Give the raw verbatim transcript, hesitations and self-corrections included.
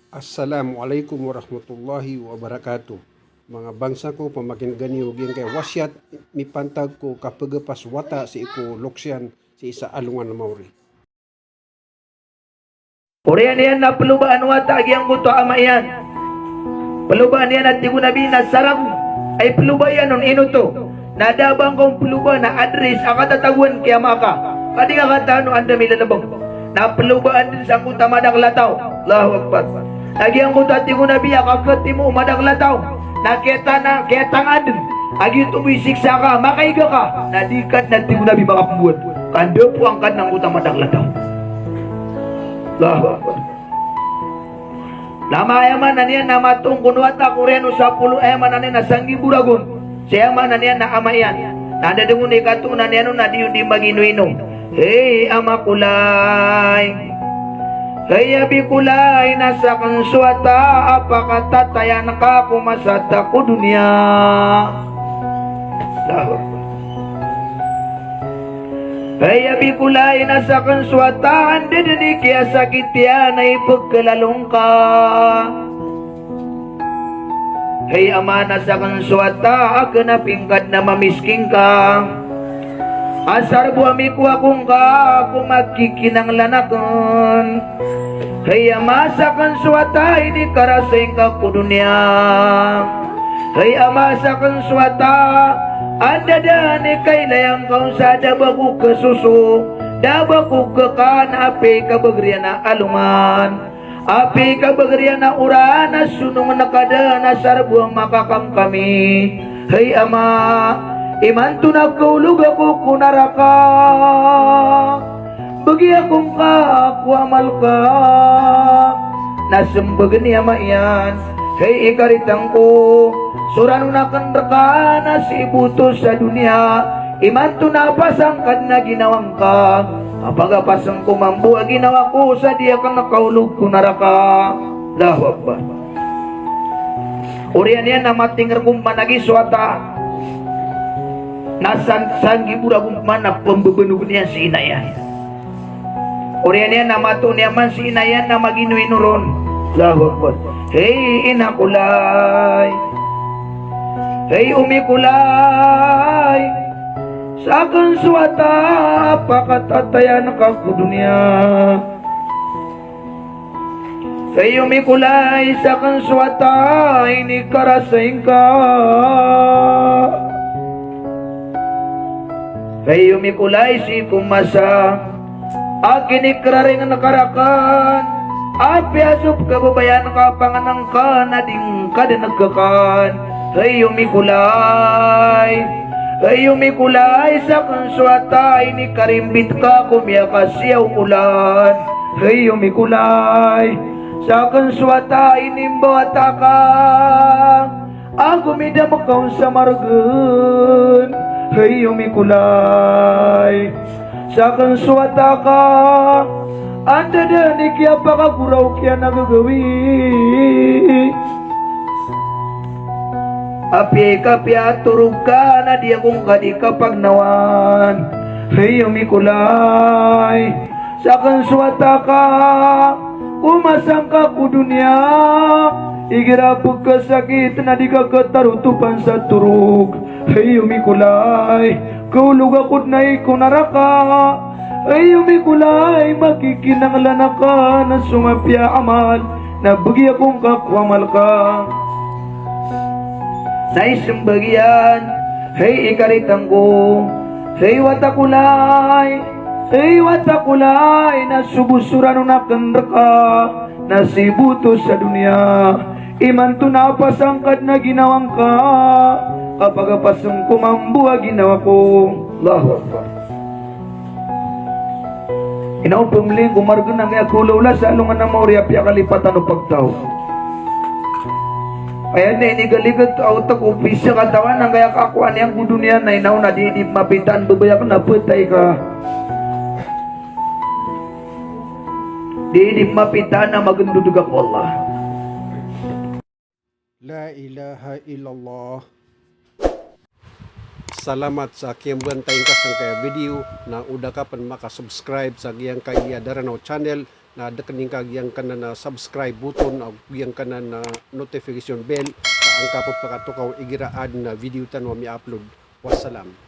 Assalamu alaikum warahmatullahi wabarakatuh. Manga bangsa ko, pamakinega niyo giyangkai a wasiyat mipantag ko kapagapas wata sii ko loksiyan sii sa alongan a maori. Oriyan iyan na pelobaan o wata a giyangkoto a ama iyan. Pelobaan iyan a tig o Nabi na sarang, ay peloba iyan on ino oto. Na da a ba ngka on peloba na address a katatagoan ki ama ka, ka di ka katawan o anda milalebeng. Na pelobaan den sangkoto a madakel a taw. Allahu Akbar. Na giyangkoto a tig o Nabi a kaketimo o madakel a taw na kiyatana, kiyatangaan den a giyoto bo i siksa ka, makaiga ka, na di ka den a tig o Nabi makapembowat. Ka ndapoan ka den angkoto a madakel a taw. Allahu Akbar. Na aya maana niyan na matoon kon o wata ko oriyan o sapolo, aya maana niyan na sanggibo ragon. Sii aya maana niyan na ama iyan. Na anda den on i katoona niyan on na di on di maginoino. Hey ama ko lay. Hey abi ko lay, na saken so wata a pakatatayan ka ko masa ta ko doniya. Allahu Akbar. Hay abi ko lay, na saken so wata a anda den i kiyasakit iyan a ipekhalalo ngka. Hay ama, na saken so wata a kena pingkad na mamiskin ka. Asar bo a mikowa ko ngka ko makikinanglan aken. Hay ama, saken so wata a inikarasay ngka ko doniya. Hay ama, saken so wata a anda den i kailaya ngka on sa da a ba ko kesoso, da a ba ko kekan, apiya i kabager iyan a alongan, apiya i kabager iyan a oran a sonong ngka den, asar bo a makakamkami. Hay ama, imanto na kaolog ako ko naraka. Begi ako ngka ko amal ka. Na sembag i ama iyan, hay ikaritang ko, soran on aken reka na sii bo oto sa doniya. Imanto na apasang ka den a ginawa ngka, kapagapaseng ko mambo a ginawa ko sa di aken kaolog ko naraka. Allahu Akbar. Oriyan iyan na matinger ko man a giya so wata. Na san-, sanggibo ragon man a pembebenogen iyan si ina iyan. Oriyan iyan na matoon iyan man si ina iyan na maginoino ron. Allahu Akbar. Hay ina ko lay. Hay omi ko lay. Saken so wata a pakatatayan ka ko doniya. Hay omi ko lay, saken so wata a inikarasay ngka. Hay omi ko lay, sii ko masa a kinikraring ngka raken, apiya so pekhababayaan ka a pangenengken a di ngka den kekan. Hay omi ko lay. Hay omi ko lay, saken so wata a inikarimbit ka ko miyakasiyaw olan. Hay omi ko lay. Saken so wata a inimbawata ka ago midam ka on sa margen. Hay omi ko lay. Saken so wata ka anda den i kiyapakagoraok iyan a gagawii. Apiya i kapiya a torog ka na di ako ngka di kapagnawan. Hay omi ko lay. Saken so wata ka ko masa ngka ko doniya, igira pekesakit na di ka ketarotopan sa torog. Hay omi ko lay. Kaolog ako den ai ko naraka. Hay omi ko lay, makikinanglan aken so mapiya a amal na begi ako ngka ko amal ka. Na isembag iyan, hay ikaritang ko, hay wata ko lay, hay wata ko lay, na so bo soran on aken reka na sii bo oto sa doniya. Imanto na apasang ka den a ginawa ngka, kapagapaseng ko mambo a ginawa ko. Allahu Akbar. Ino pemling ko margen angkaya kolaola sa alongan a maori a piyakalipatan o pagtaw. Aya na inigaliget a otek o pisakatawan angkaya kakowa niyan ko doniya na ino na di, di mapitaan bebeyak na petay ka. Di, di mapitaan a magendod ka ko Allah. La ilaha illallah. Salamat sa kiyambantay ngka sangkaya video, na o da ka pen makasubscribe sa giyangkaya Daranaw Channel, na dkn ingka giyangkanan a subscribe button ago giyangkanan a notification bell, ka angka pphakatokaw igira adn a video tano a mi-upload. Wassalam.